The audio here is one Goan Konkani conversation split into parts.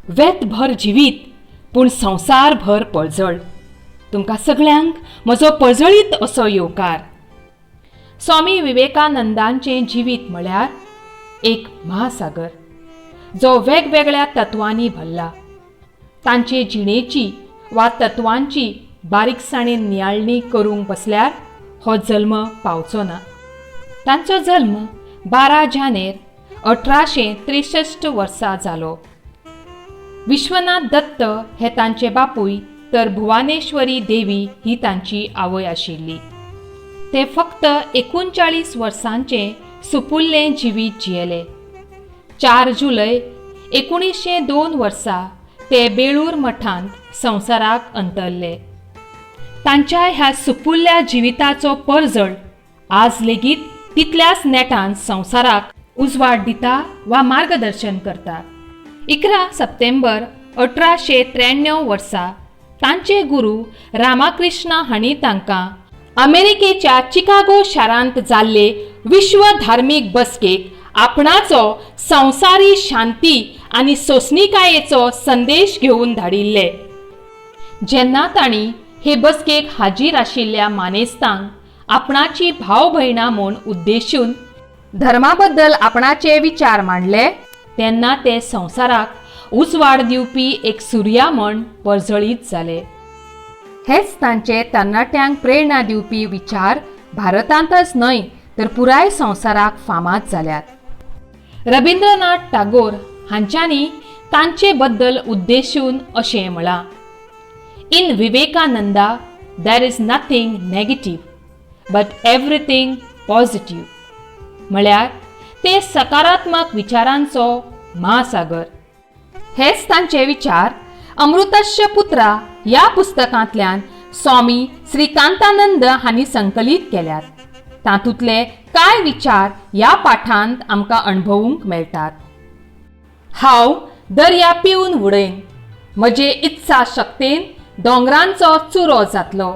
वेतभर जिवीत पूण संवसारभर पळजळ. तुमकां सगळ्यांक म्हजो पळजळीत असो येवकार. स्वामी विवेकानंदांचें जिवीत म्हळ्यार एक म्हासागर जो वेगवेगळ्या तत्वांनी भरला. तांचे जिणेची वा तत्वांची बारीकसाणेन नियाळणी करूंक बसल्यार हो जल्म पावचो ना. तांचो जल्म 12 जानेर 1863 वर्सा जालो. विश्वनाथ दत्त हे तांचे बापूय तर भुवनेश्वरी देवी ही तांची आवय आशिल्ली. ते फक्त 39 वर्सांचें सुपुल्लें जिवीत जियेले. 4 जुलय 1902 वर्सा ते बेळूर मठांत संवसाराक अंतरले. तांच्या ह्या सुपुल्ल्या जिविताचो परजळ आज लेगीत तितल्याच नेटान संवसाराक उजवाड दिता वा मार्गदर्शन करता. 11 सप्टेंबर 1893 वर्सा तांचे गुरू रामाकृष्ण हांणी तांकां अमेरिकेच्या चिकागो शारांत जाल्ले विश्व धार्मीक बसकेक आपणाचो संवसारी शांती आनी सोंसणिकायेचो संदेश घेवन धाडिल्ले. जेन्ना तांणी हे बसकेक हाजीर आशिल्ल्या मानेस्तांक आपणाची भाव भयणां म्हूण उद्देशून धर्मा बद्दल आपणाचे विचार मांडले तेन्ना ते संवसाराक उजवाड दिवपी एक सुर्या म्हण परजळीत जाले. हेच तांचे तरणाट्यांक प्रेरणा दिवपी विचार भारतांतच न्हय तर पुराय संवसाराक फामाद जाल्यात. रवींद्रनाथ टागोर हांच्यांनी तांचे बद्दल उद्देशून अशें म्हळां, in Vivekananda there is nothing negative but everything positive. म्हळ्यार ते सकारात्मक विचारांचो म्हासागर. हेच तांचे विचार अमृतस्य पुत्रा ह्या पुस्तकांतल्यान स्वामी श्रीकांतानंद हांणी संकलीत केल्यात. तातूंतले कांय विचार ह्या पाठांत आमकां अणभवूंक मेळटात. हांव दर्या पिवन उडयन, म्हजे इत्सा शक्तेन दोंगरांचो चुरो जातलो,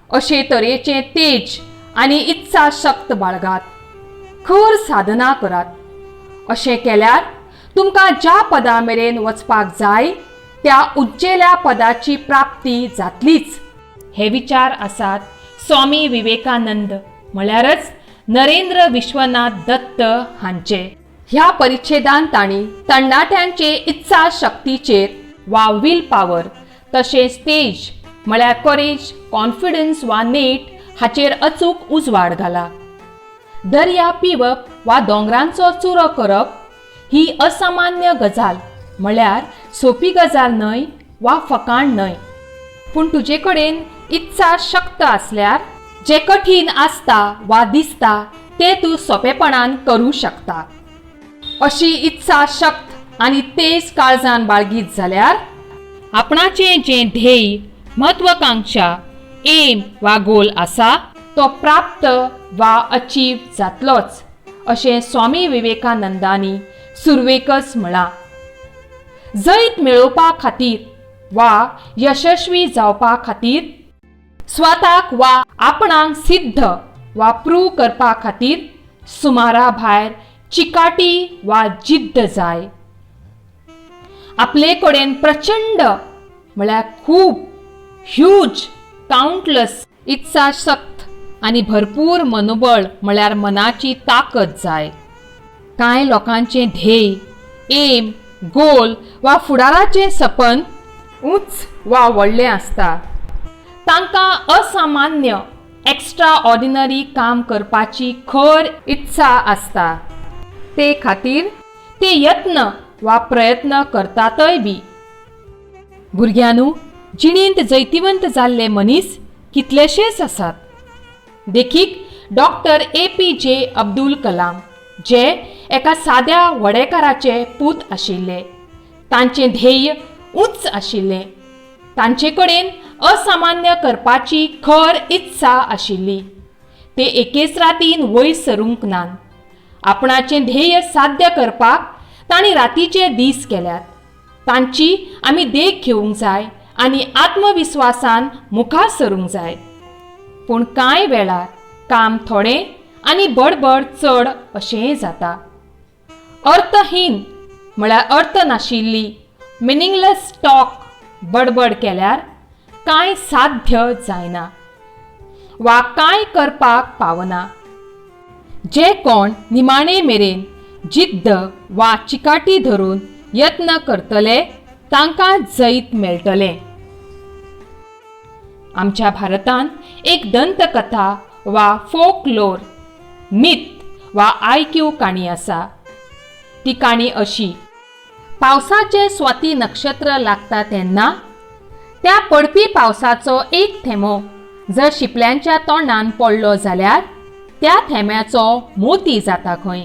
अशे तरेचें तेज आनी इत्सा शक्त बाळगात, खर साधना करात. अशें केल्यार तुमकां ज्या पदा मेरेन वचपाक जाय त्या उंचेल्या पदाची प्राप्ती जातलीच. हे विचार आसात स्वामी विवेकानंद म्हळ्यारच नरेंद्र विश्वनाथ दत्त हांचे. ह्या परिच्छेदान तांणी तरणाट्यांचे इत्सा शक्तीचेर वा will power तशेंच तेज म्हळ्यार करेज, कॉन्फिडन्स वा नेट हाचेर अचूक उजवाड घाला. दर्या पिवप वा दोंगरांचो चुरो करप ही असामान्य गजाल म्हळ्यार सोपी गजाल न्हय वा फकाण न्हय, पूण तुजे कडेन इत्सा शक्त आसल्यार जें कठीण आसता वा दिसता तें तूं सोंपेपणान करूं शकता. अशी इत्सा शक्त आनी तेज काळजान बाळगीत जाल्यार आपणाचें जें ध्येय, म्हत्वाकांक्षा, एम वा गोल आसा तो प्राप्त वा अचीव जातलोच अशें स्वामी विवेकानंदांनी सुरवेकच म्हळां. जैत मेळोवपा खातीर वा यशस्वी जावपा खातीर स्वताक वा आपणाक सिद्ध वा प्रूव करपा खातीर सुमारा भायर चिकाटी वा जिद्द जाय. आपले कडेन प्रचंड म्हळ्यार खूब, ह्यूज, काउंटलस इत्सा शक्त आनी भरपूर मनोबळ म्हळ्यार मनाची ताकद जाय. कांय लोकांचें ध्येय, एम, गोल वा फुडाराचें सपन उंच वा व्हडलें आसता. तांकां असामान्य, एक्स्ट्रा ऑर्डिनरी काम करपाची खर इत्सा आसता. ते खातीर ते यत्न वा प्रयत्न करतातय बी. भुरग्यांनू, जिणेंत जैतिवंत जाल्ले मनीस कितलेशेच आसात. देखीक doctor A P J Abdul Kalam, जे एका साद्या व्हडेकाराचे पूत आशिल्ले. तांचें ध्येय उंच आशिल्लें. तांचे कडेन असामान्य करपाची खर इत्सा आशिल्ली. ते एकेच रातीन वयर सरूंक नात. आपणाचें ध्येय साध्य करपाक तांणी रातीचे दीस केल्यात. तांची आमी देख घेवंक जाय आनी आत्मविस्वासान मुखार सरूंक जाय. पूण कांय वेळार काम थोडें आनी बडबड चड अशेंय जाता. अर्थहीन म्हळ्यार अर्थ नाशिल्ली, मिनींगलेस टॉक बडबड केल्यार कांय साध्य जायना वा कांय करपाक पावना. जे कोण निमाणे मेरेन जिद्द वा चिकाटी धरून यत्न करतले तांकां जैत मेळटलें. आमच्या भारतांत एक दंतकथा वा फोकलोर, मिथ वा आयक्यू काणी आसा. ती काणी अशी. पावसाचें स्वाती नक्षत्र लागता तेन्ना त्या पडपी पावसाचो एक थेंबो जर शिंपल्यांच्या तोंडान पडलो जाल्यार त्या थेंब्याचो मोती जाता खंय.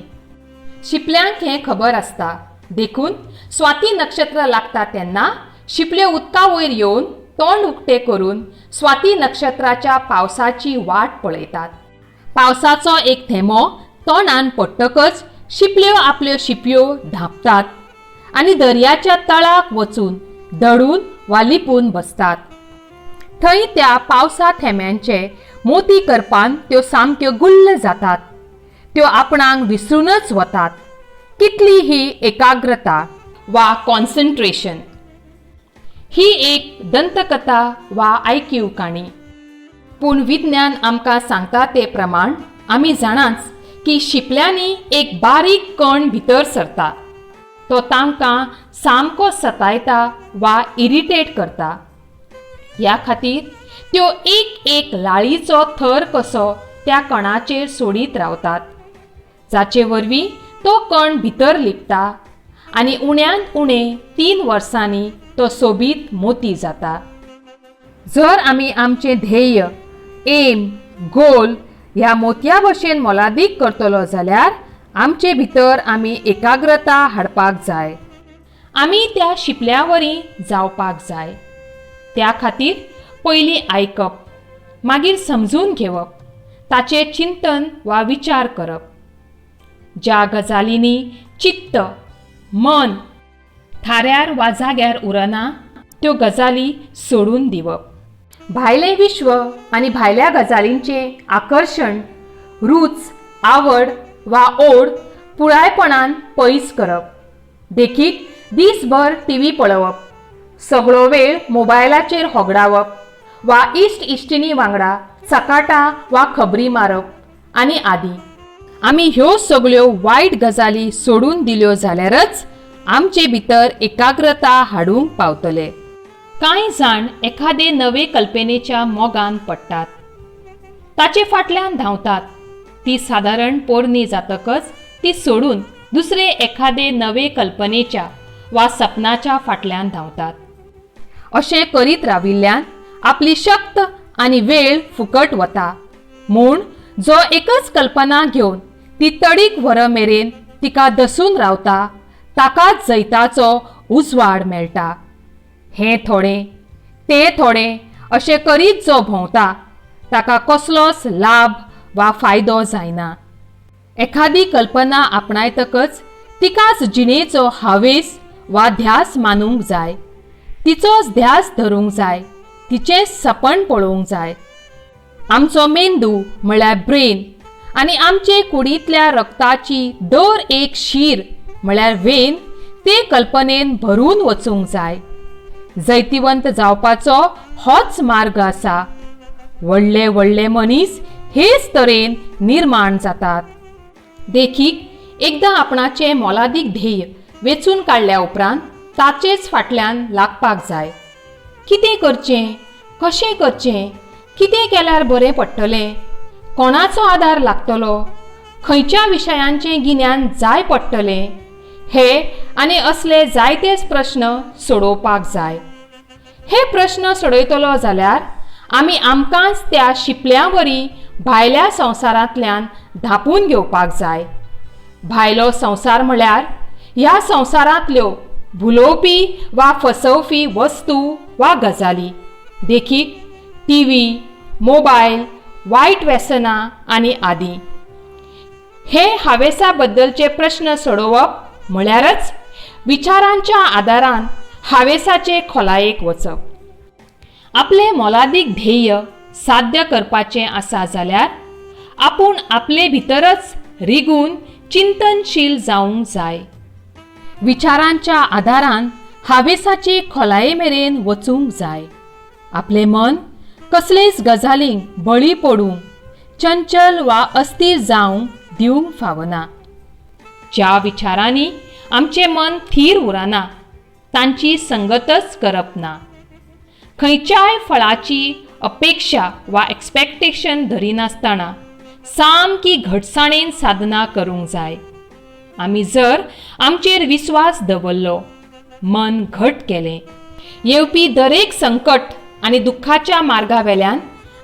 शिंपल्यांक हें खबर आसता, देखून स्वाती नक्षत्र लागता तेन्ना शिंपल्यो उदका वयर येवन तोंड उक्तें करून स्वाती नक्षत्राच्या पावसाची वाट पळयतात. पावसाचो एक थेंबो तोंडान पडटकच शिंपल्यो आपल्यो शिंपयो धांपतात आनी दर्याच्या तळाक वचून दडून वा लिपून बसतात. थंय त्या पावसा थेंब्यांचे मोती करपान त्यो सामक्यो गुल्ल जातात. त्यो आपणाक विसरूनच वतात. कितली ही एकाग्रता वा कॉन्सन्ट्रेशन. ही एक दंतकथा वा आयक्यू काणी, पूण विज्ञान आमकां सांगता ते प्रमाण आमी जाणाच की शिंपल्यांनी एक बारीक कण भितर सरता, तो तांकां सामको सतायता वा इरिटेट करता. ह्या खातीर त्यो एक एक लाळीचो थर कसो त्या कणाचेर सोडीत रावतात, जाचे वरवीं तो कण भितर लिपता आनी उण्यांत उणें 3 वर्सांनी तो सोबीत मोती जाता. जर आमी आमचें ध्येय, एम, गोल ह्या मोतया भशेन मोलादीक करतलो जाल्यार आमचे भितर आमी एकाग्रता हाडपाक जाय. आमी त्या शिंपल्या वरी जावपाक जाय. त्या खातीर पयलीं आयकप, मागीर समजून घेवप, ताचें चिंतन वा विचार करप. ज्या गजालींनी चित्त, मन थाऱ्यार वा जाग्यार उरना त्यो गजाली सोडून दिवप. भायलें विश्व आनी भायल्या गजालींचें आकर्शण, रूच, आवड वा ओड पुरायपणान पयस करप. देखीक, दीसभर टीव्ही पळोवप, सगळो वेळ मोबायलाचेर होगडावप वा इश्ट इश्टिणी वांगडा चकाटां वा खबरी मारप आनी आदी. आमी ह्यो सगळ्यो वायट गजाली सोडून दिल्यो जाल्यारच आमचे भितर एकाग्रता हाडूंक पावतले. कांय जाण एखादे नवे कल्पनेच्या मोगान पडटात, ताचे फाटल्यान धांवतात. ती सादारण पोरणी जातकच ती सोडून दुसरे एखादे नवे कल्पनेच्या वा सपनाच्या फाटल्यान धांवतात. अशें करीत राविल्ल्यान आपली शक्त आनी वेळ फुकट वता. म्हूण जो एकच कल्पना घेवन ती तडीक व्हर मेरेन तिका दसून रावता ताकाच जैताचो उजवाड मेळटा. हें थोडें तें थोडें अशें करीत जो भोंवता ताका कसलोच लाभ वा फायदो जायना. एखादी कल्पना आपणायतकच तिकाच जिणेचो हावेस वा ध्यास मानूंक जाय, तिचोच ध्यास धरूंक जाय, तिचें सपन पळोवंक जाय. आमचो मेंदू म्हळ्यार ब्रेन आनी आमचे कुडींतल्या रक्ताची दर एक शीर म्हळ्यार वेन ते कल्पनेन भरून वचूंक जाय. जैतिवंत जावपाचो होच मार्ग आसा. व्हडले व्हडले मनीस हेच तरेन निर्माण जातात. देखीक, एकदां आपणाचें मोलादीक ध्येय वेंचून काडल्या उपरांत ताचेच फाटल्यान लागपाक जाय. कितें करचें, कशें करचें, कितें केल्यार बरें पडटलें, कोणाचो आदार लागतलो, खंयच्या विशयांचें गिन्यान जाय पडटलें, हे आनी असले जायतेच प्रश्न सोडोवपाक जाय. हे प्रश्न सोडयतलो जाल्यार आमी आमकांच त्या शिंपल्या वरी भायल्या संवसारांतल्यान धांपून घेवपाक जाय. भायलो संवसार म्हळ्यार ह्या संवसारांतल्यो भुलोवपी वा फसोवपी वस्तू वा गजाली, देखीक टीव्ही, मोबायल, वायट व्यसनां आनी आदी. हे हावेसा बद्दलचे प्रश्न सोडोवप म्हळ्यारच विचारांच्या आदारान हावेसाचे खोलायेक वचप. आपलें मोलादीक ध्येय साध्य करपाचें आसा जाल्यार आपूण आपले भितरच रिगून चिंतनशील जावंक जाय. विचारांच्या आदारान हावेसाचे खोलाये मेरेन वचूंक जाय. आपलें मन कसलेच गजालींक बळी पडूंक, चंचल वा अस्थीर जावंक दिवंक फावना. ज्या विचारांनी आमचें मन थीर उरना तांची संगतच करप ना. खंयच्याय फळाची अपेक्षा वा एक्सपॅक्टेशन धरिनासतना सामकी घटसाणेन साधना करूंक जाय. आमी जर आमचेर विस्वास दवरलो, मन घट केलें, येवपी दरेक संकट आनी दुख्खाच्या मार्गा वेल्यान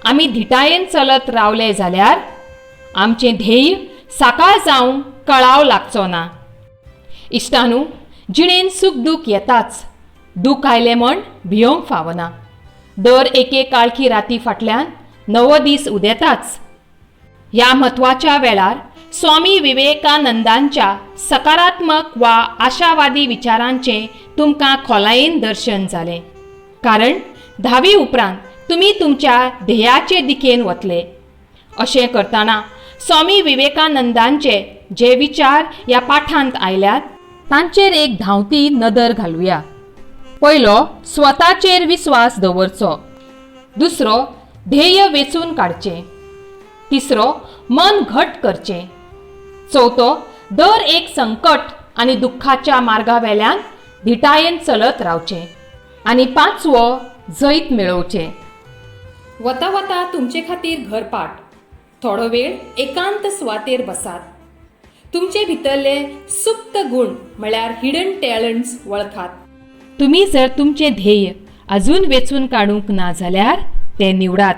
आमी धिटायेन चलत रावले जाल्यार आमचें ध्येय साकार जावंक कळाव लागचो ना. इश्टानू, जिणेन सूख दूख येताच. दूख आयलें म्हण भियोंक फावना. दर एके काळखी राती फाटल्यान नवो दीस उदेताच. ह्या म्हत्वाच्या वेळार स्वामी विवेकानंदांच्या सकारात्मक वा आशावादी विचारांचें तुमकां खोलायेन दर्शन जालें, कारण धावी उपरांत तुमी तुमच्या ध्येयाचे दिकेन वतले. अशें करतना स्वामी विवेकानंदांचे जे विचार ह्या पाठांत आयल्यात तांचेर एक धांवती नदर घालुया. पयलो, स्वताचेर विस्वास दवरचो. दुसरो, ध्येय वेंचून काडचें. तिसरो, मन घट करचें. चवथो, दर एक संकट आनी दुख्खाच्या मार्गा वेल्यान धिटायेन चलत रावचें. आनी पांचवो, जैत मेळोवचें. वता वता तुमचे खातीर घरपाठ. थोडो वेळ एकांत सुवातेर बसात. तुमचे भितरले सुप्त गूण म्हळ्यार हिडन टॅलंट्स वळखात. तुमी जर तुमचें ध्येय अजून वेंचून काडूंक ना जाल्यार तें निवडात.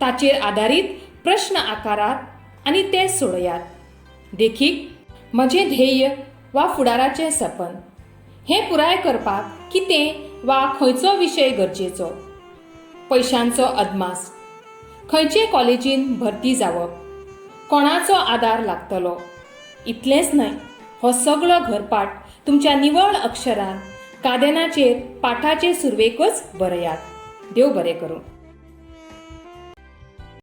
ताचेर आदारीत प्रश्न आकारात आनी ते सोडयात. देखीक, म्हजें ध्येय वा फुडाराचें सपन हें पुराय करपाक कितें वा खंयचो विशय गरजेचो? पयशांचो अदमास, खंयचे कॉलेजीन भरती जावप, कोणाचो आदार लागतलो? इतलेंच न्हय, हो सगळो घरपाठ तुमच्या निवळ अक्षरान कादेनाचेर पाठाचे सुरवेकच बरयात. देव बरें करूं.